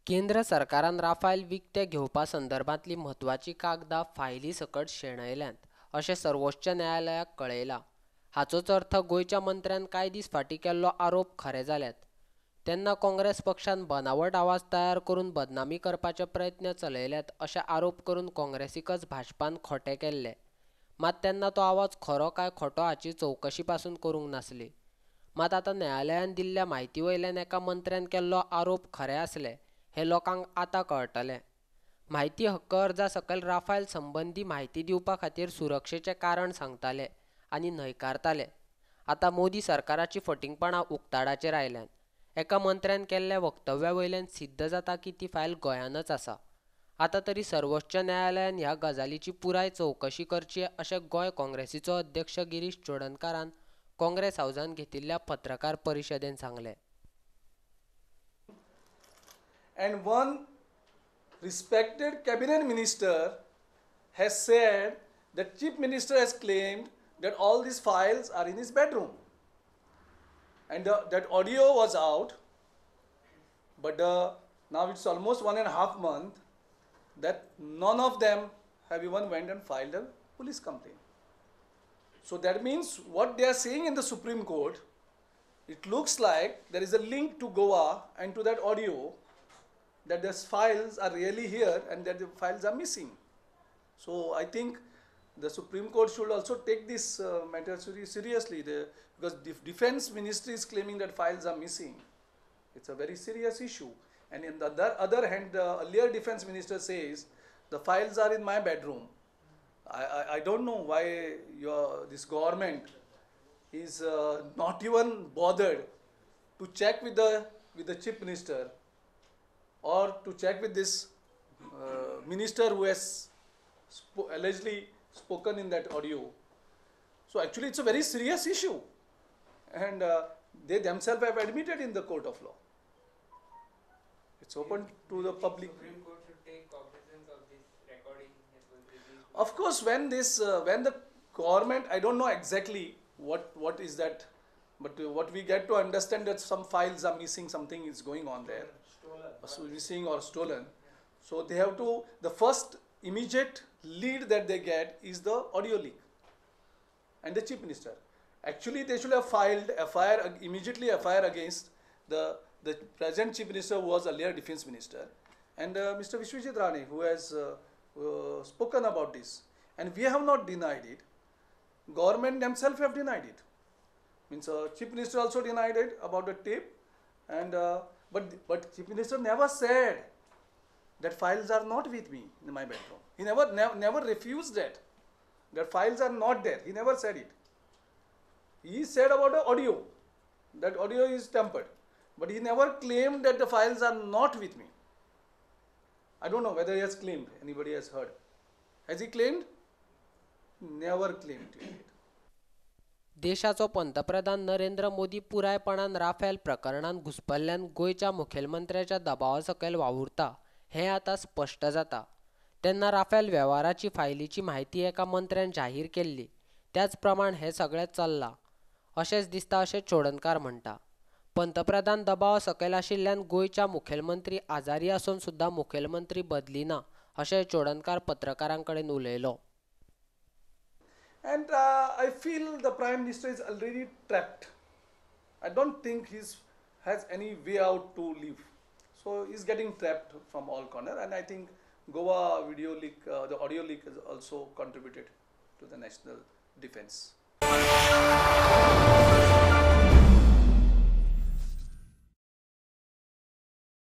केंद्र सरकारान राफेल विकते घेवपा संदर्भातली म्हत्वाची कागदां फायली सकट शेणयल्यांत अशें सर्वोच्च न्यायालयाक कळयलां. हाचोच अर्थ गोंयच्या मंत्र्यान कांय दीस फाटीं केल्लो आरोप खरे जाल्यात. तेन्ना काँग्रेस पक्षान बनावट आवाज तयार करून बदनामी करपाचे प्रयत्न चलयल्यात अशें आरोप करून काँग्रेसीकच भाजपान खोटे केल्ले. मात तेन्ना तो आवाज खरो काय खोटो हाची चवकशी पासून करूंक नासली. मात आतां न्यायालयान दिल्ल्या म्हायती वयल्यान एका मंत्र्यान केल्लो आरोप खरे आसले हें लोकांक आतां कळटलें. म्हायती हक्क अर्जा सकयल राफेल संबंदी म्हायती दिवपा खातीर सुरक्षेचें कारण सांगताले आनी न्हयकारताले. आतां मोदी सरकाराची फटींगपणां उक्ताडाचेर आयल्यांत. एका मंत्र्यान केल्ल्या वक्तव्या वयल्यान सिद्ध जाता की ती फायल गोंयांतच आसा. आतां तरी सर्वोच्च न्यायालयान ह्या गजालीची पुराय चवकशी करची अशें गोंय काँग्रेसीचो अध्यक्ष गिरीश चोडणकारान काँग्रेस हावजान घेतिल्ल्या पत्रकार परिशदेन सांगलें. And one respected cabinet minister has said that chief minister has claimed that all these files are in his bedroom. And that audio was out, but now it's almost 1.5 months that none of them have even went and filed a police complaint. So that means what they are saying in the Supreme Court, it looks like there is a link to Goa and to that audio, that these files are really here and that the files are missing. So I think the Supreme Court should also take this matter seriously, because the Defense Ministry is claiming that files are missing. It's a very serious issue. And in the other hand, the earlier Defense Minister says the files are in my bedroom. I don't know why this government is not even bothered to check with the Chief Minister or to check with this minister who has allegedly spoken in that audio. So actually it's a very serious issue, and they themselves have admitted in the court of law. It's open to the public. Supreme Court should take cognizance of this recording that was released. Of course, when the government, I don't know exactly what is that, but what we get to understand that some files are missing, something is going on there. Stolen. Missing or stolen. So they have to, the first immediate lead that they get is the audio leak and the Chief Minister. Actually, they should have filed FIR, immediately FIR against the present Chief Minister, who was earlier Defense Minister, and Mr. Vishwajit Rane, who has spoken about this. And we have not denied it. Government themselves have denied it. Means Chief Minister also denied it about the tape, and but Chief Minister never said that files are not with me in my bedroom. He never refused that. That files are not there. He never said it. He said about the audio, that audio is tampered. But he never claimed that the files are not with me. I don't know whether he has claimed. Anybody has heard. Has he claimed? Never claimed it. देशाचो पंतप्रधान नरेंद्र मोदी पुरायपणान Rafael प्रकरणान घुस्पल्ल्यान गोंयच्या मुखेलमंत्र्याच्या दबावा सकयल वावुरता हें आतां स्पश्ट जाता. तेन्ना राफेल वेव्हाराची फायलीची म्हायती एका मंत्र्यान जाहीर केल्ली, त्याच प्रमाण हें सगळें चल्लां अशेंच दिसता अशें चोडणकार म्हणटा. पंतप्रधान दबावा सकयल आशिल्ल्यान गोंयच्या मुखेलमंत्री आजारी आसून सुद्दां मुखेलमंत्री बदलिना अशें चोडणकार पत्रकारां कडेन उलयलो. And I feel the Prime Minister is already trapped. I don't think he has any way out to leave. So he's getting trapped from all corners. And I think Goa video leak, the audio leak has also contributed to the national defense.